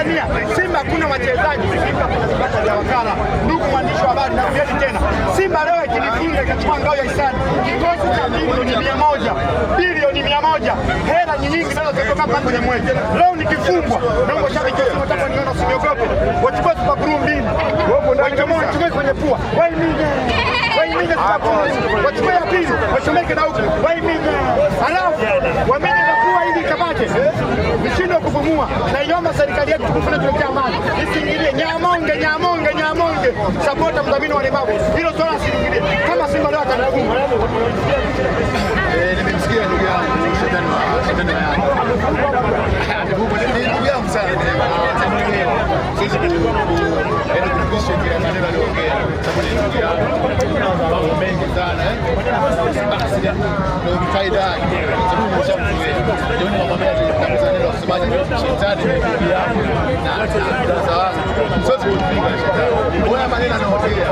Tanzania, Simba hakuna wachezaji, Simba kuna vibaka vya wakala. Ndugu mwandishi wa habari, narudieni tena, Simba leo ikinifunga ikachukua ngao ya hisani, kikosi cha bilioni 100, bilioni 100, hela ni nyingi nazo zitoka hapa kwenye mwezi. Leo nikifungwa, naomba shabiki wa Simba watakaoniona usiniogope, wachukue super glue mbili, waichomoe wachukue kwenye pua, waiminye waiminye super glue, wachukue ya pili wachomeke na huku waiminye, halafu wamenye na pua ili ikamate mshindo kupumua. Naiomba serikali yetu tukufu tuletea amani isiingilie. Nyamonge, Nyamonge, Nyamonge, sapota mdhamini wa walemavu, hilo swala asiingilie. Kama Simba leo atanifunga. Nimemsikia ndugu yangu shetani wa Yanga. Ni ndugu yangu sana. Siwezi yaani kupisha kile maneno aliyoongea, sababu ni ndugu yangu. Mambo mengi sana eh. Basi ndio faida yake. Sababu nimeshamzoea. Ndio nimwambia kabisa neno kusemaje, shetani ni ndugu yangu na sasa siwezi kumpinga shetani. Mbona maneno anaongea?